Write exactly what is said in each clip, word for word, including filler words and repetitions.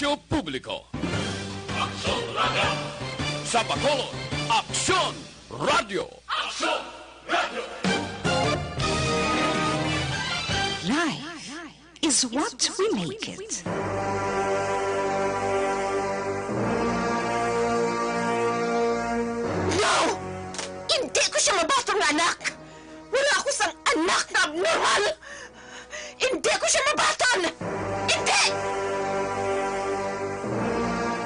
Radyo Publiko. Aksyon Radyo. Sa Bacolod, Aksyon Radyo. Aksyon Radyo. Life is what we make it. No! Hindi ko siya mabaton nga anak! Wala ako sang anak nga abnormal! Hindi ko siya mabaton! Hindi!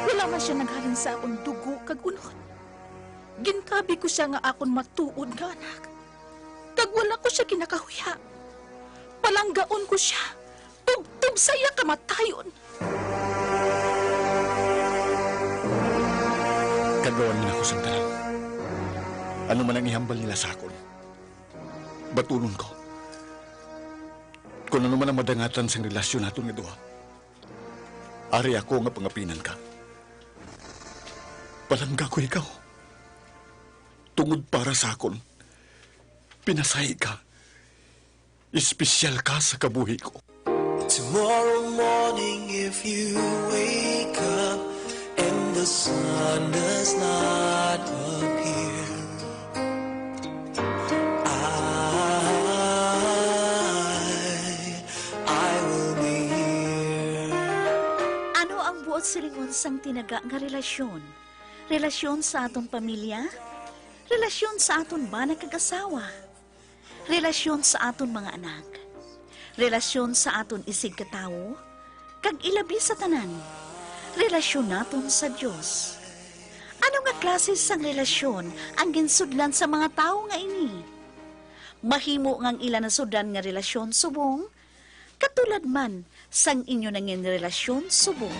Wala man siya naghalin sa akon dugo kag unod. Ginkabi ko sia nga akon matuod nga anak, kag wala ko sia ginakahuya. Palanggaon ko sia tubtob sa iya kamatayon. Kagawan man ako sang tanan. Ano man ang ihambal nila sa akon, batunon ko. Kon ano man ang madangatan sang relasyon naton nga duha, ari ako nga pangapinan ka. Palangga ko ikaw. Tungod para sa akon, pinasahi ka. Espesyal ka sa kabuhi ko. Tomorrow morning, if you wake up and the sun does not appear, I, I will be here. Ano ang buot silingon sang tinaga nga relasyon? Relasyon sa aton pamilya? Relasyon sa aton bana kag asawa? Relasyon sa aton mga anak? Relasyon sa aton isigkatawo? Kag ilabi sa tanan, relasyon naton sa Dios? Ano nga klase sang relasyon ang ginsudlan sa mga tawo nga ini? Mahimo nga ang ila nasudlan nga relasyon subong katulad man sang inyo nangin relasyon subong.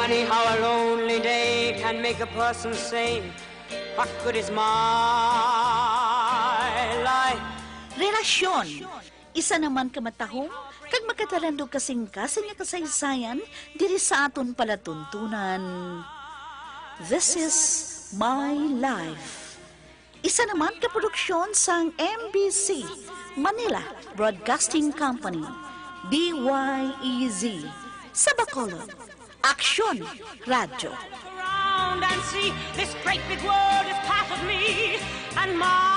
Funny how a lonely day can make a person say, "What good is my life?" Relasyon, isa naman ka matahom kag makatalandog kasing-kasing nga kasaysayan diri sa aton palatuntunan. This is My Life. Isa naman ka produksyon sang M B C, Manila Broadcasting Company, D Y E Z, sa Bacolod, Aksyon Radyo. Around and see, this great big world is part of me and my life.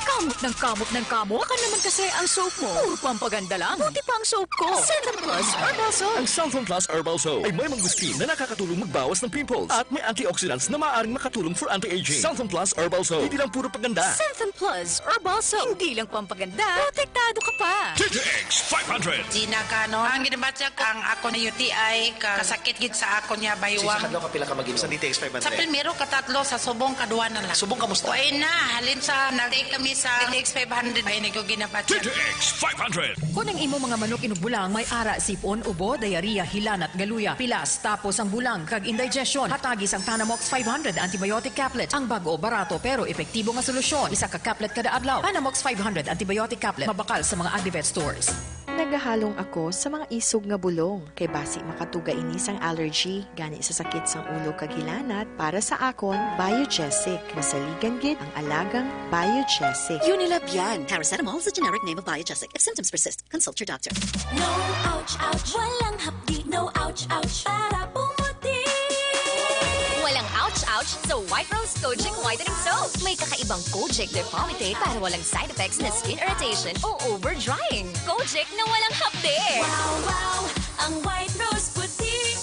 Kamot ng kamot ng kamot. Baka naman kasi ang soap mo. Puro pampaganda lang. Buti pa ang soap ko. Cellphone Plus Herbal Soap. Ang Cellphone Plus Herbal Soap ay may mangosteen na nakakatulong magbawas ng pimples at may antioxidants na maaaring makatulong for anti-aging. Cellphone Plus Herbal Soap. Hindi lang puro paganda. Cellphone Plus Herbal Soap. Hindi lang pampaganda, protektado ka pa. T T X five hundred. Gina Cano. Ang ginabatyak ang ako na U T I, ka-, kasakit gid sa ako niya, baywang. Sa kadlaw, kapila ka mag-inom sa D T X five hundred? Sa primero, katatlo, sa subong, kadua na lang. Subong, kamusta? Way na, halin sa nag-take kami sa D T X five hundred, ay, naguginabatyak. D T X five hundred. Kung ang imo mga manok inugbulang may ara, sipon, ubo, diarrhea, hilanat, galuya, pilas, tapos ang bulang, kag indigestion, hatagi sang Tanamox five hundred antibiotic caplet. Ang bag-o, barato, pero epektibo nga solusyon. Isa ka caplet kada adlaw. Tanamox five hundred antibiotic caplet. Mabakal sa mga Agrivet stores. Nagahalong ako sa mga isog nga bulong, kay basi makatuga ini sang allergy, gani sa sakit sang ulo kag hilanat, para sa akon, Biogesic. Masaligan gid ang alagang Biogesic. Unilabian. Paracetamol is the generic name of Biogesic. If symptoms persist, consult your doctor. No ouch, ouch. Walang hapdi. No ouch, ouch. Para pumuti. Walang ouch, ouch sa White Rose Kojic Whitening Soap. May kakaibang Kojic Depomite para walang side effects na skin irritation o over drying. Kojic na walang hapdi. Wow, wow, ang White Rose puti.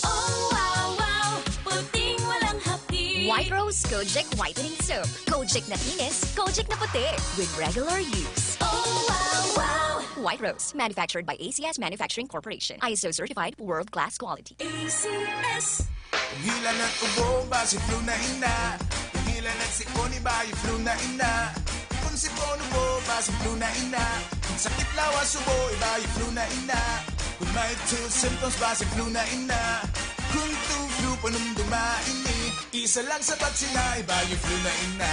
Oh, wow, wow, puting walang hapdi. White Rose Kojic Whitening Soap. Kojic na kinis, Kojic na puti. With regular use. Oh, wow, wow. White Rose, manufactured by A C S Manufacturing Corporation. I S O certified, world-class quality. A C S. Kung hilanat ubo, basi flu na ina. Kung hilanat sipon, Bioflu na ina. Kung sipon ubo, basi flu na ina. Kung sakit lawas ubo, Bioflu na ina. Kung may two symptoms, basi flu na ina. Kung two flu panumduma ini, isa lang sapat sila, Bioflu na ina.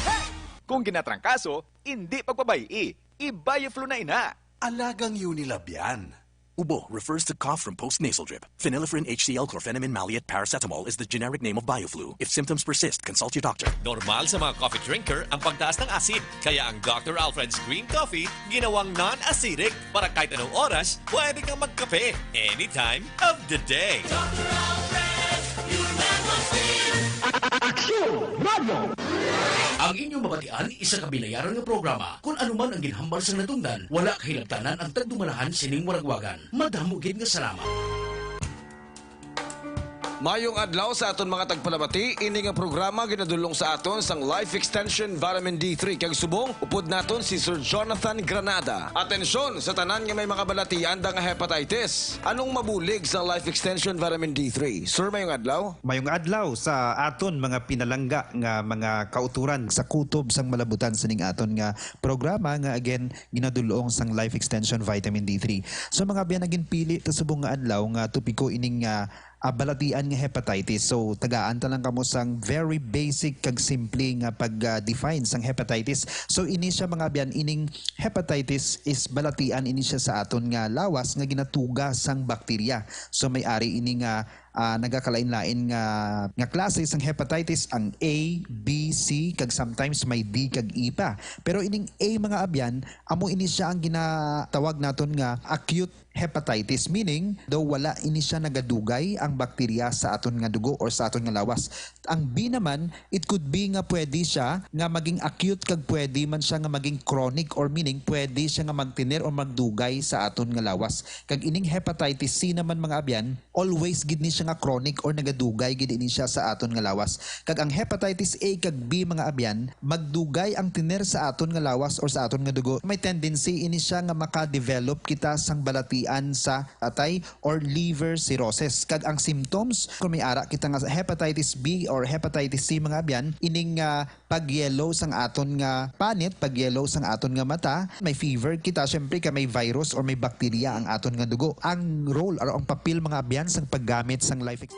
Hey! Kung ginatrangkaso, indi pagpabay-i. I-Bioflu na ina. Alagang Unilabian. Ubo refers to cough from post-nasal drip. Phenylephrine H C L, chlorphenamine maleate paracetamol is the generic name of Bioflu. If symptoms persist, consult your doctor. Normal sa mga coffee drinker ang pagtaas ng asid. Kaya ang Doctor Alfred's Green Coffee ginawang non-acidic para kahit anong oras pwede kang magkape anytime of the day. Aksyon! Radyo! Ang inyong mabatian isa ka binayaran nga programa. Kon ano man ang ginhambal sang natungdan, wala kahilabtanan ang tagdumalahan sining waragwagan. Madamo gid nga salamat. Mayong adlaw sa aton mga tagpalabati. Ini nga programa ginadulong sa aton sang Life Extension Vitamin D three kag subong upod naton si Sir Jonathan Granada. Atensyon sa tanan nga may mga balatian da nga hepatitis. Anong mabulig sa Life Extension Vitamin D three? Sir, mayong adlaw. Mayong adlaw sa aton mga pinalangga nga mga kauturan sa kutob sang malabutan sining aton nga programa nga, again, ginadulong sang Life Extension Vitamin D three. So, mga abyan, ang ginpili ta subong nga adlaw nga topiko ining, ah, ah, balatian nga hepatitis. So, tagaan ta lang kamo sang very basic kag simple nga pag, ah, define sang hepatitis. So, ini siya, mga abyan, ining hepatitis is balatian ini siya sa aton nga lawas nga ginatuga sang bakterya. So, may ari ini nga, ah, nagakalain-lain nga, nga klase sang hepatitis, ang A, B, C, kag sometimes may D kag E pa. Pero ining A, mga abyan, amo ini siya ang ginatawag naton nga acute hepatitis, meaning daw wala ini siya nagadugay ang bakterya sa aton nga dugo or sa aton nga lawas. Ang B naman, it could be nga pwede siya nga maging acute kag pwede man siya nga maging chronic, or meaning pwede siya nga magtener or magdugay sa aton nga lawas. Kag ining hepatitis C naman, mga abyan, always gid ni siya nga chronic or nagadugay gid ini siya sa aton nga lawas. Kag ang hepatitis A kag B, mga abyan, magdugay ang tener sa aton nga lawas or sa aton nga dugo. May tendency ini siya nga maka-develop kita sang balatian sa atay or liver cirrhosis. Kag ang symptoms, kung may ara kita nga hepatitis B or hepatitis C, mga abyan, ining, ah, pag-yellow sang aton nga panit, pag-yellow sang aton nga mata, may fever kita, syempre kay may virus or may bakterya ang aton nga dugo. Ang role or ang papel, mga abyan, sang paggamit sang life ex-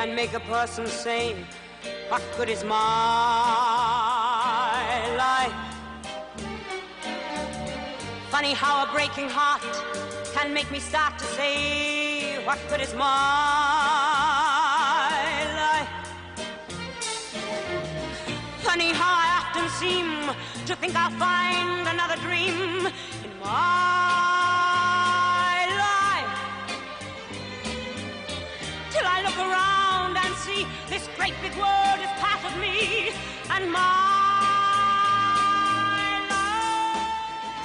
And make a person say, "What good is my life?" Funny how a breaking heart can make me start to say, "What good is my life?" Funny how I often seem to think I'll find another dream in my life. Till I look around and see this great big world is part of me and my life.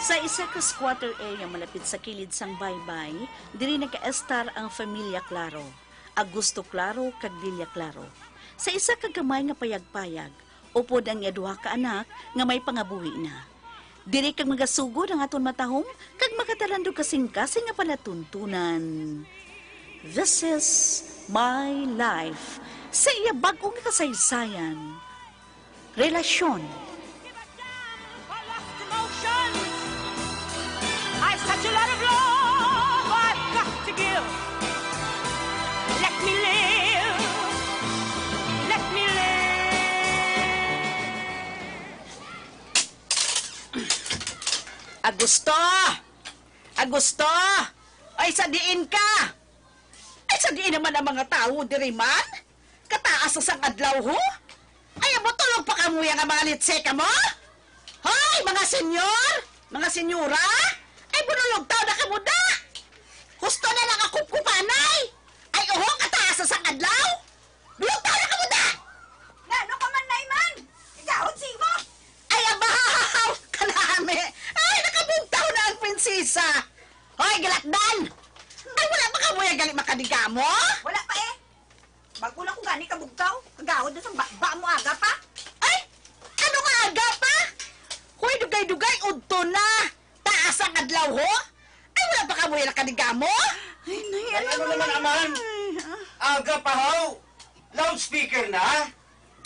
Sa isa ka squatter area malapit sa kilid sang baybay, diri nagaestar ang familya Claro, Augusto Claro kag Lilia Claro. Sa isa ka gamay nga payagpayag, upod ang iya duha ka anak nga may pangabuhi na. Diri kag magasugod ang aton matahom kag makatalandog kasing-kasing nga palatuntunan. This is My Life, sa iya bag-o nga kasaysayan, Relasyon. I've such a lot of love I've got to give. Let me live. Let me live. Augusto! Augusto! Ay, sa diin ka? Ay, sa diin naman ang mga tawo diri man? Kataas na sang adlaw, ho? Ay, amo tulog pa kamo ya nga mga litse kamo? Hoy, mga senyor! Mga senyora! Ay, bunulog taw na kamo da! Husto na nakakupkupanay! Ay, oho, kataas na sang adlaw! Bulog taw na kamo da! Ngano ka man, Nay, man? Igahod si imo! Ay, abaw! Kanami! Ay, nakabugtaw na ang prinsesa! Hoy, galatdan! Ay, wala pa kamo ya gali makadigamo? Wala pa, eh. Bago lang ko gani kabugtaw. Kagahod na sang baba mo aga pa. Ay! Ano nga aga pa? Hoy, dugay-dugay, udto na. Taas ang adlaw, ho? Ay, wala pa kamo ya nakadigamo? Ay, Nay, Ay, ano ano naman, naman, Aman? Nay? Ah. Aga pa, haw? Loudspeaker na?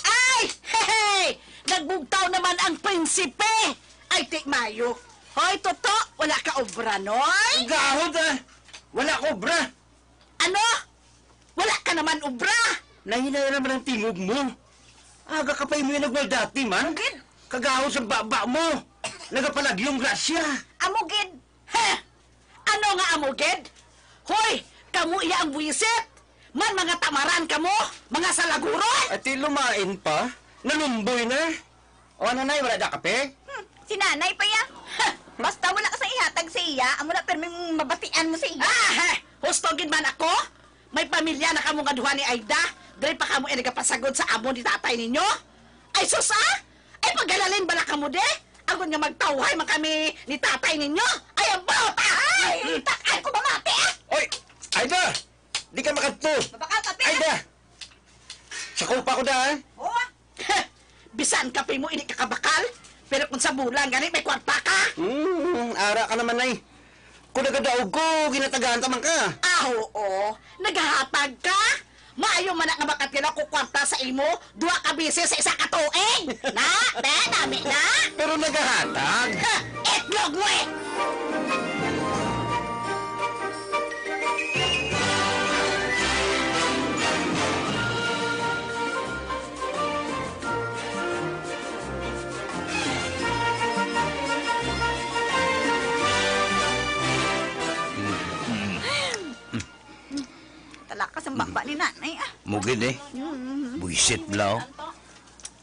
Ay! Hey! Nagbugtaw naman ang prinsipe! Ay, ti mayo. Hoy, Toto, wala ka obra, noy? Ang gahod, ah! Wala ko obra! Ano? Wala ka naman obra? Nahinay naman ang tingog mo. Aga ka pa imo yung nagwaldati, man. Gid. Kagahod sa baba mo. Nagapalagyong grasya. Amo gid. Heh! Ano nga amo gid? Hoy, kamo iya ang buwisit! Man, mga tamaran kamo, mga salaguron! Ati, lumain pa? Nalumboy na? O, ano, Nay, wala da kape? Hmm, si Nanay pa ya. Heh, basta wala ka sa ihatag sa iya, amo na pirming mabatian mo sa iya. Ah, heh! Husto gid man ako. May pamilya na kamo nga duha ni Aida. Diri pa kamo iya nagapasagod sa amo ni tatay ninyo? Ay, sus, ah! Ay, paghalalin bala kamo, de? Agod nga magtawhay man kami ni tatay ninyo? Ay, ang bata, ay! Tak-an ko mamati, ah! Oy! Aida! Di ka makadto! Mabakal ka, Pe! Aida! Sakupa ko da, eh! Oo, ah! Bisan kape mo, hindi ka kabakal. Pero kung sa bulan, gani, may kwarta ka. Hmm, ara ka naman, Nay. Kung nagadaog ko, ginatagaan ta man ka. Ah, oo. Nagahatag ka? Maayo man na nga makatira ko kwarta sa imo, duha ka beses sa isa ka tuig. Na, be, nami na. Pero nagahatag. Ha, itlog mo eh. Talakas ang baba ni nanay, ah. Mugid eh. Mm. Buisit bala, oh.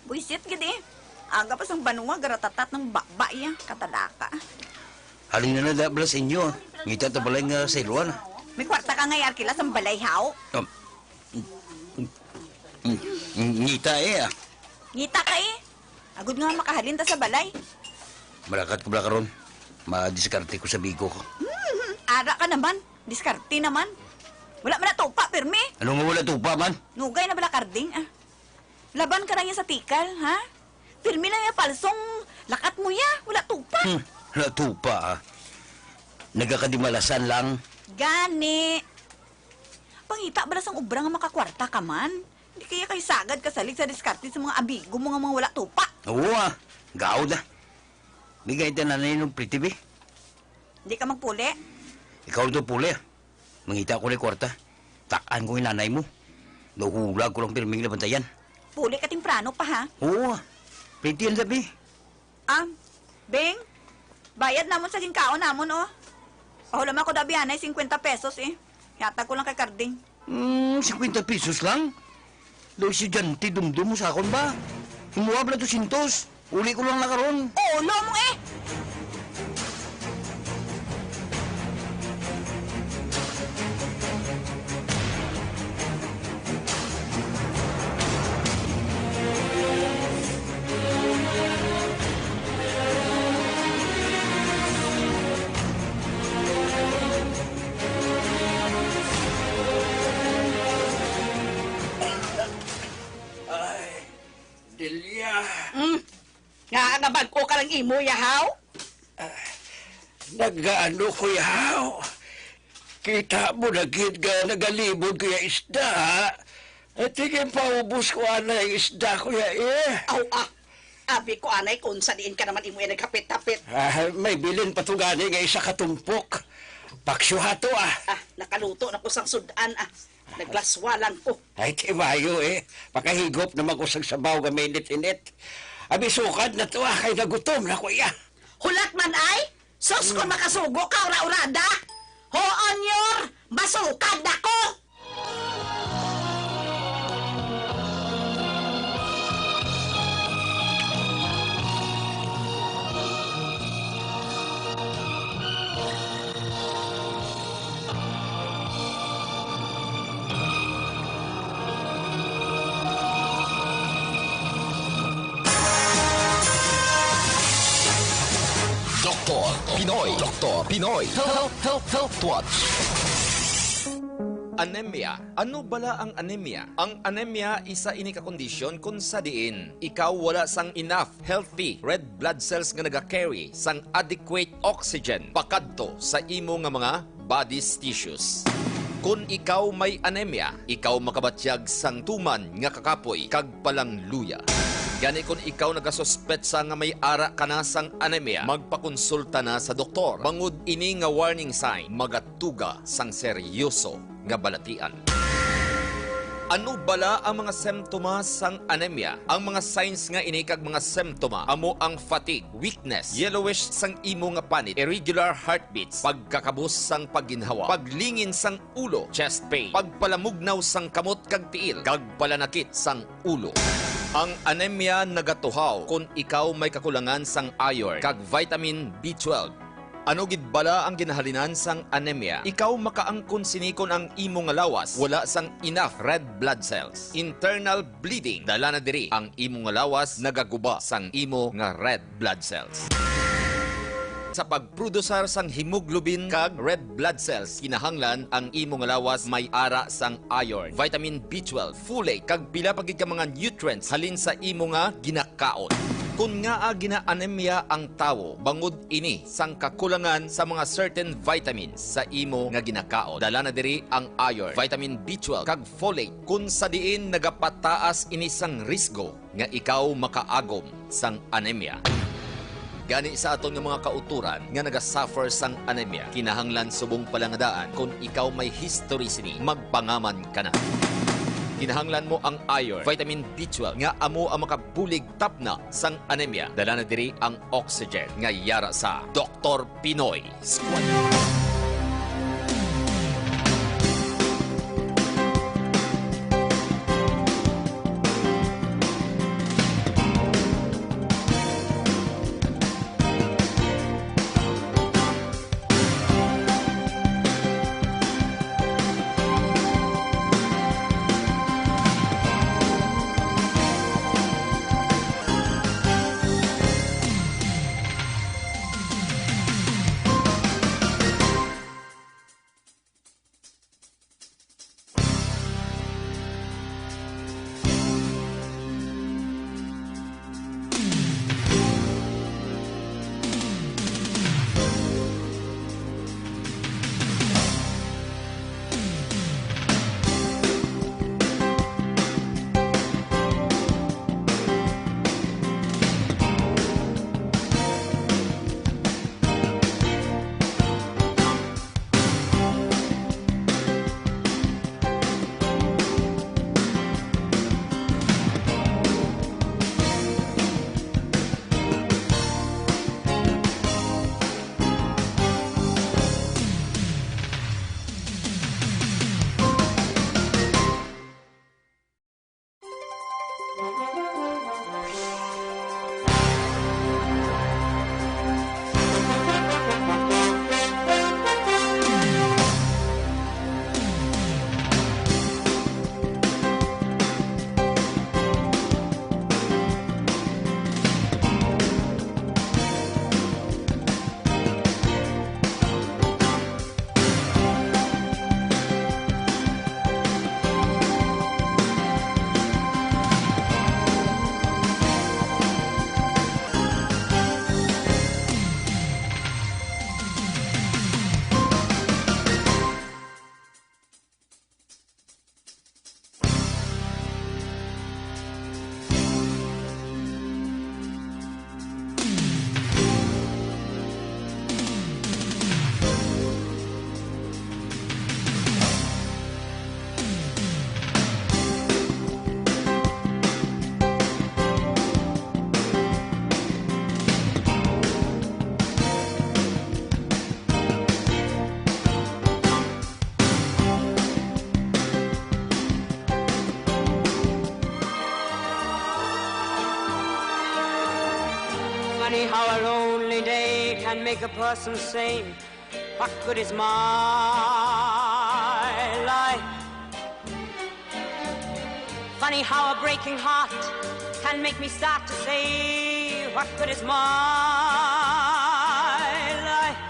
Buisit gid eh. Aga pa sang banwa, garatatat ng baba iya. Katalaka. Halin na na da bala sa inyo, ah. Ngita ta balay nga sa iluan, ah. May kwarta ka nga iarkila sang balay, haw? Um, Ng-, ngita eh, ah. Ngita ka eh. Agod nga makahalin ta sa balay. Malakat ko bala karon. Madiskarte ko sa bigo ko. Hmm, ara ka naman. Diskarte naman. Wala man na tupa, pirmi. Ano nga wala tupa man? Nugay na bala karding, ah. Laban ka lang yan sa tikal, ha? Pirmi lang yung palsong lakat mo ya. Wala tupa. Hmm, wala tupa, ah. Nagakadimalasan lang. Gani. Pangita bala sang obra nga makakwarta ka man. Di kaya kay sagad ka salig sa diskarte sa mga amigo mo nga mga wala tupa. Oo, ah. Gaod, ah. Bigay ta nanay ng pretty, be. Di ka magpuli? Ikaw to puli, ah. Mangita ko ni kwarta. Takan ko yung nanay mo. Nahulag ko lang pirming nabantayan. Puli ka temprano pa, ha? Oo. Pwede yan, Labi. Ah, Beng, bayad namon sa ginkaon namon, oh. Pahulama ko daw biyanay, cincuenta pesos, eh. Yatag ko lang kay Carding. Hmm, cincuenta pesos lang? Daw estudyante, dumdum mo sa akon ba? Himuha bala dosyentos. Uli ko lang na karon. Ulo mo, eh! Ay, Delia. Mm. Nga nga bag-o ka lang imo, yahaw? Nagaano ko, yaw? Kita mo na gid nga nagalibod ko ya isda. At sige, paubos ko anay ang isda ko ya, eh. Aw, ah. Abi ko anay kung sa diin ka naman imo ya naghapit-hapit. Ah, may bilin pa to gani nga isa ka tumpok. Paksyo ha to, ah. Ah, nakaluto na ko sang sud-an, ah. Naglaswa lang ko. Ay, timayo, eh. Pakahigop naman ko sang sabaw nga mainit-init. Abi, sukad na to, ah, kay nagutom na ko, iya. Hulat man ay? Sus, kung makasugo ka, ura-urada! Huon, Yor! Masukad ako! Doktor Pinoy. Doktor Pinoy. Health, health, health, health watch. Anemia. Ano bala ang anemia? Ang anemia isa ini ka kondisyon kung sa diin ikaw wala sang enough healthy red blood cells nga naga-carry sang adequate oxygen pakadto sa imo nga mga body's tissues. Kon ikaw may anemia, ikaw makabatyag sang tuman nga kakapoy kag palangluya. Gani, kon ikaw nagasuspetsa nga may ara ka na sang anemia, magpakonsulta na sa doktor, bangod ini nga warning sign magatuga sang seryoso nga balatian. Ano bala ang mga simptomas sang anemia? Ang mga signs nga ini kag mga simptoma amo ang fatigue, weakness, yellowish sang imo nga panit, irregular heartbeats, pagkakabos sang pagginhawa, paglingin sang ulo, chest pain, pagpalamugnaw sang kamot kag tiil, kag palanakit sang ulo. Ang anemia nagatuhaw kon ikaw may kakulangan sang iron kag vitamin B twelve. Ano gid bala ang ginahalinan sang anemia? Ikaw makaangkon sini kon ang imo nga lawas wala sang enough red blood cells. Internal bleeding. Dala na diri ang imo nga lawas nagaguba sang imo nga red blood cells. Sa pagprodusar sang hemoglobin kag red blood cells, kinahanglan ang imo nga lawas may ara sang iron, vitamin B twelve, folate, kag pila pa gid ka mga nutrients halin sa imo nga ginakaon. Kon ngaa gina-anemia ang tawo, bangod ini sang kakulangan sa mga certain vitamins sa imo nga ginakaon. Dala na diri ang iron, vitamin B twelve, kag folate, kon sa diin nagapataas ini sang risgo nga ikaw makaagom sang anemia. Gani, sa aton nga mga kautoran nga nagasuffer sang anemia, kinahanglan subong pa lang nga daan kon ikaw may history sini, magpangaman ka na. Kinahanglan mo ang iron, vitamin B twelve, nga amo ang makabulig tapna sang anemia. Dala na diri ang oxygen nga yara sa Doktor Pinoy Squad. Funny how a lonely day can make a person say, "What good is my life?" Funny how a breaking heart can make me start to say, "What good is my life?"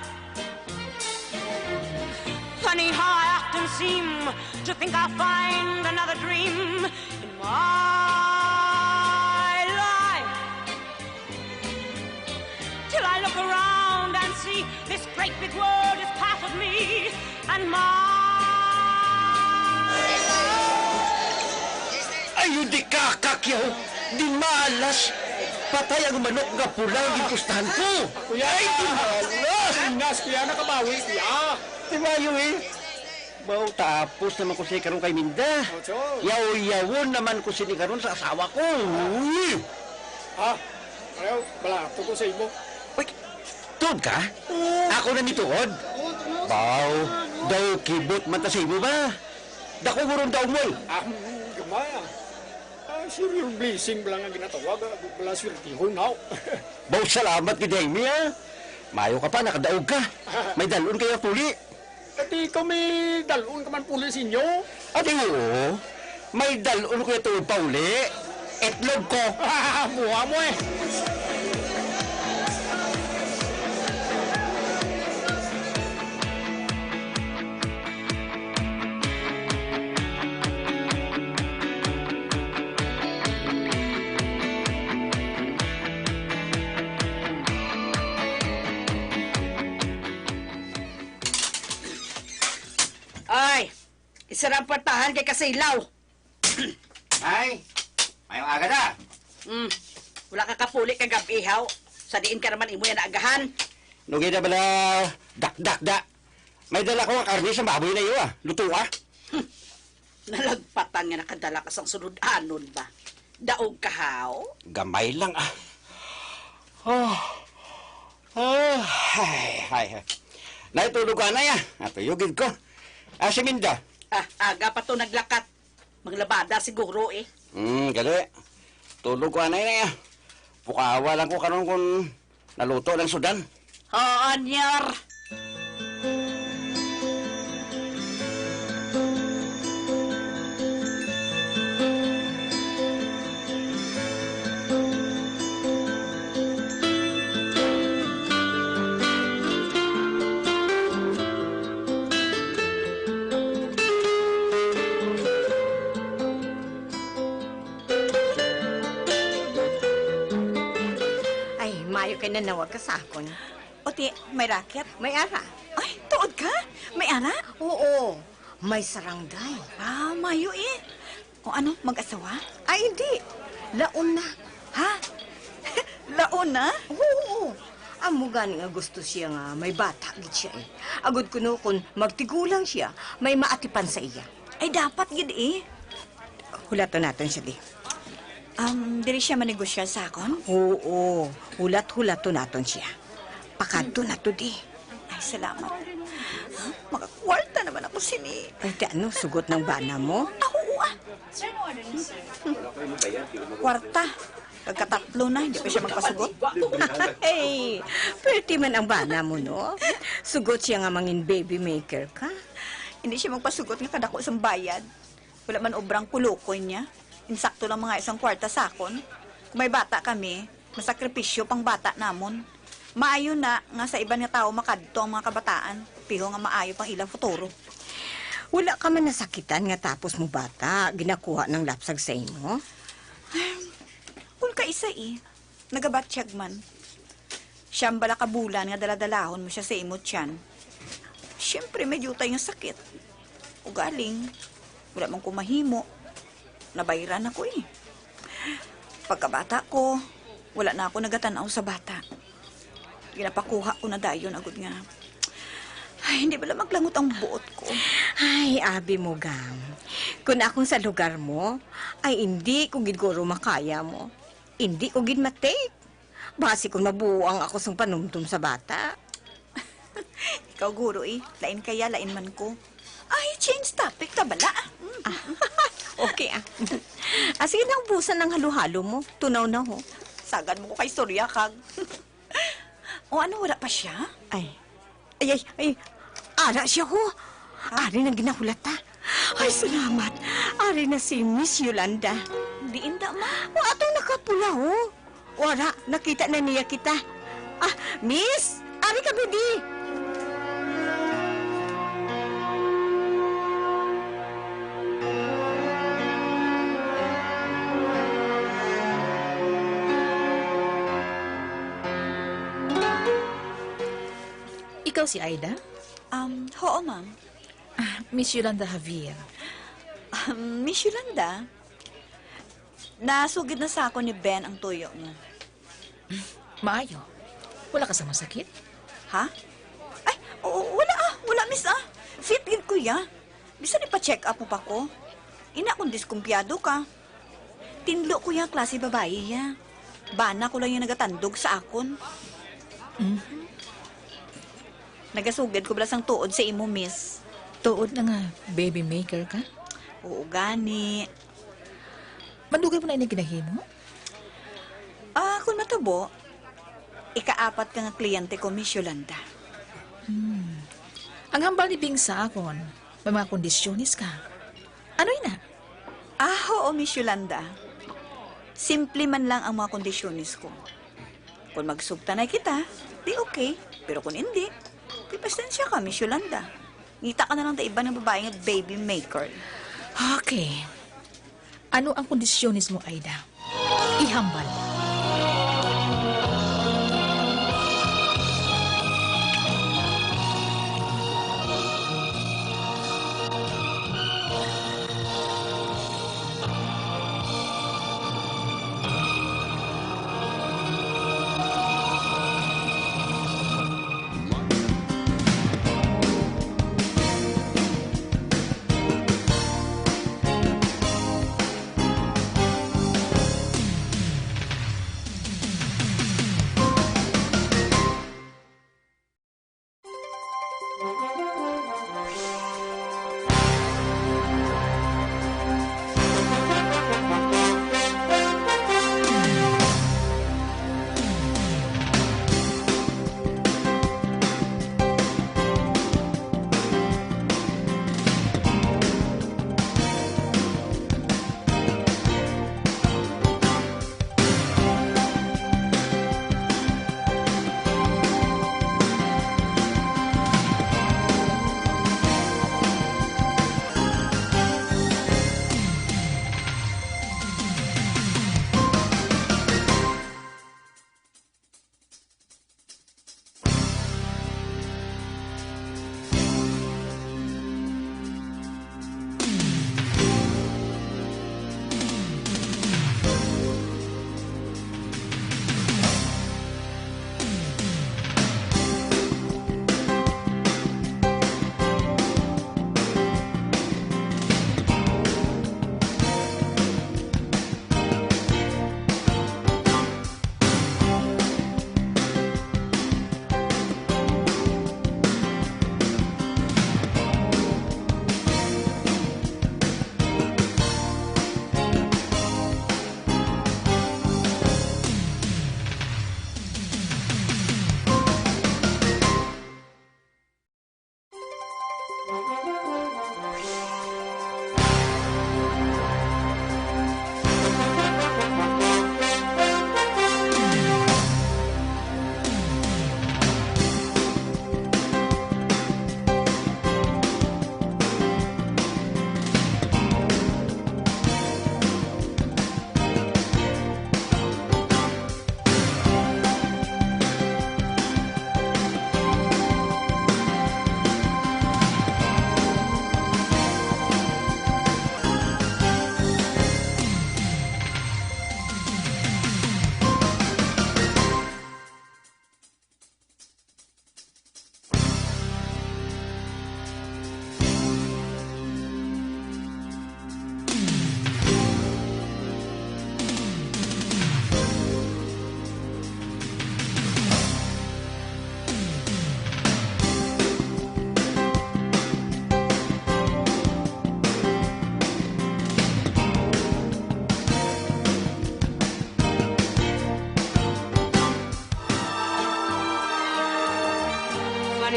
Funny how I often seem to think I'll find another dream in my life. Till I look around and see this great big world is part of me and my life. Ay, di ka, kakyaw! Di malas! Patay ang manok nga pula ang ginpustahan ko! Kuya! Ay, di malas! Ingas, kuya, nakabawi, kuya! Di ba, Yui? Baw, tapos naman ko sini karon kay Minda. Ocho. Yaw-yawon naman ko sini karon sa asawa ko. Uy! Ah, ayaw, balato ko sa imo. Uy, tuod ka? Oo. Ako na ni tuod? Oo, tuod. Baw, daw kibot man ta sa imo ba? Dako guro ang daog mo, eh. Ah, mm, gamay, ah. Ah, sure, your blessing bala nga ginatawag, ah, bala swertihon, haw. Baw, salamat gid, Jaime, ah. Maayo ka pa, nakadaog ka. May dalon kaya puli. Ati ikaw may dalon ka man puli sa inyo? Ati, oo. May dalon ko ito pauli. Itlog ko. Buha mo, eh. Ay, isara ang puwertahan kay kasilaw. Ay, mayong aga da. Hmm, wala ka kapuli kagab-i, haw. Sa diin ka naman imo yan naagahan? Nugay na bala, dakdak da. May dala ko nga karne sa baboy na iyo, ah. Luto, ah. Hmm. Nalagpatan nga nakadala ka sang sulod-anon ba? Daog ka, haw? Gamay lang, ah. Oh. Oh, hay, hay, hay. Nay, tulog ka na, ya. Atuyog gid ko. Ah, si Minda? Ah, aga pa to naglakat. Maglabada siguro, eh. Hmm, gali. Tulog ko anay na, ya. Pukawa lang ko karon kung naluto lang sudan. Oo, Nyar. Ay, maayo kay nanawag ka sa akon. O ti, may raket? May ara. Ay, tuod ka? May ara? Oo, may sarangday. Ah, maayo eh. O ano, mag-asawa? Ay, hindi. Laon na. Ha? Laon na? Oo. Amo gani nga gusto siya nga may bata gid siya eh. Agod kuno kun magtigulang siya, may maatipan sa iya. Ay, dapat gid eh. Hulaton naton siya, di. Um, diri siya manegosyar sa akon? Oo, hulat-hulaton naton siya. Pakadto na to, di. Ay, salamat. Makakwarta naman ako sini. Ay, ti ano, sugot ng bana mo? Ah, oo, ah. Kwarta. Pagkatatlo na, hindi pa siya magpasugot. Hey, pwerte man ang bana mo, no? Sugot siya nga mangin baby maker ka. Hindi siya magpasugot nga kadako sang bayad. Wala man obrang kulukoy niya. Insakto lang mga isang kwarta sa akon. Kung may bata kami, masakripisyo pang bata namon. Maayo na nga sa iban nga tawo makadto ang mga kabataan, piho nga maayo pang ilang futuro. Wala ka man nasakitan nga tapos mo bata, ginakuha ng lapsag sa imo? Kung kaisa eh, nagabatyag man. Siyam bala ka bulan nga daladalahon mo siya sa imo tiyan. Siyempre, may diutay nga sakit. Ugaling, wala man ko mahimo. Nabayran ako eh. Pagkabata ko, wala na ako nagatan-aw sa bata. Ginapakuha ko na dayon agud nga, ay, hindi bala maglangot ang buot ko. Ay, abi mo, Gam. Kung akong sa lugar mo, ay, hindi ko gid guro makaya mo. Hindi ko gid matake. Basi kung mabuang ako sang panumdom sa bata. Ikaw, guro, eh. Lain kaya, lain man ko. Ay, change topic ta bala. Mm. Ah, okay, ah. Ah, sige na, ubusan ang halo-halo mo. Tunaw na, ho. Sagad mo ko kay istorya kag. O ano, wala pa siya? Ay. Ay, ay, ay. Ara siya, ho. Ari nang ginahulata. Ay, salamat. Ari na si Miss Yolanda. Diin ta, ma? O, atong nakapula, ho. O, ara, nakita na niya kita. Ah, Miss, ari ka, baby. Ikaw si Aida? Um, oo, ma'am. Ah, Miss Yolanda Javier. Um, Miss Yolanda, nasugid na sa ako ni Ben ang tuyo mo. Maayo. Wala ka sa masakit? Ha? Ay, oo, wala ah. Wala, miss ah. Fit gid ko ya. Bisan ipa-check up mo pa ko. Ina kung diskumpiyado ka. Tinlo ko yang klase babayi ya. Bana ko lang yung nagatandog sa akon. Mhm. Nagasugid ko bala sang tuod sa imo, miss. Tuod na nga baby maker ka? Oo, gani. Madugay mo na ini ginahimo? Ah, kung matabo, ikaapat ka nga kliyente ko, Miss Yolanda. Hmm. Ang hambal ni Bing sa akon, may mga kondisyones ka. Ano ina? Ah, oo, Miss Yolanda. Simple man lang ang mga kondisyones ko. Kung magsugtanay kita, di okay. Pero kung hindi, di pasensya ka, Miss Yolanda. Ngita ka na lang ta iban nga babae nga baby maker. Okay. Ano ang kondisyones mo, Aida? Ihambal.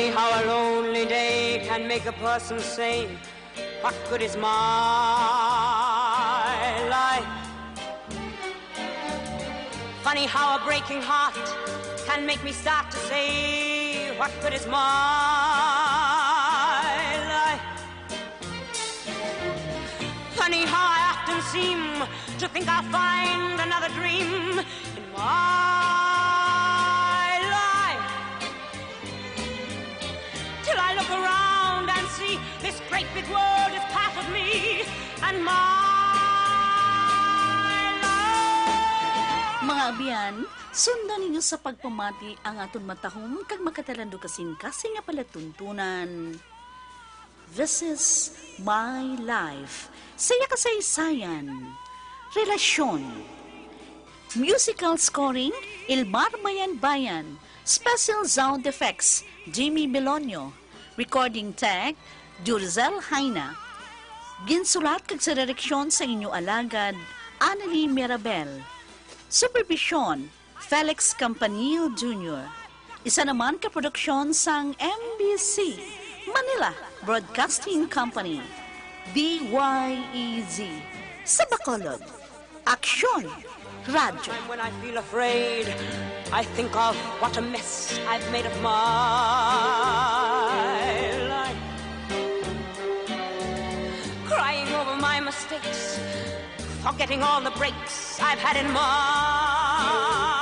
How a lonely day can make a person say, "What good is my life?" Funny how a breaking heart can make me start to say, "What good is my life?" Funny how I often seem to think I'll find another dream in my life. Till I look around and see this great big world is part of me and my life. Mga abyan, sundan ninyo sa pagpamati ang aton matahom kag makatalando kasing-kasing nga palatuntunan. This is My Life. Saya kasaysayan. Relasyon. Musical scoring, Ilmar Bayan Bayan. Special sound effects, Jimmy Belonio. Recording tech, Durzel Haina. Ginsulat kag sa direksyon sa inyo alagad, Annalie Mirabel. Supervision, Felix Campanil Junior. Isa naman ka produksyon sang M B C, Manila Broadcasting Company, D Y E Z, sa Bacolod. Aksyon, Radyo. Time when I feel afraid, I think of what a mess I've made of my life. Crying over my mistakes, forgetting all the breaks I've had in my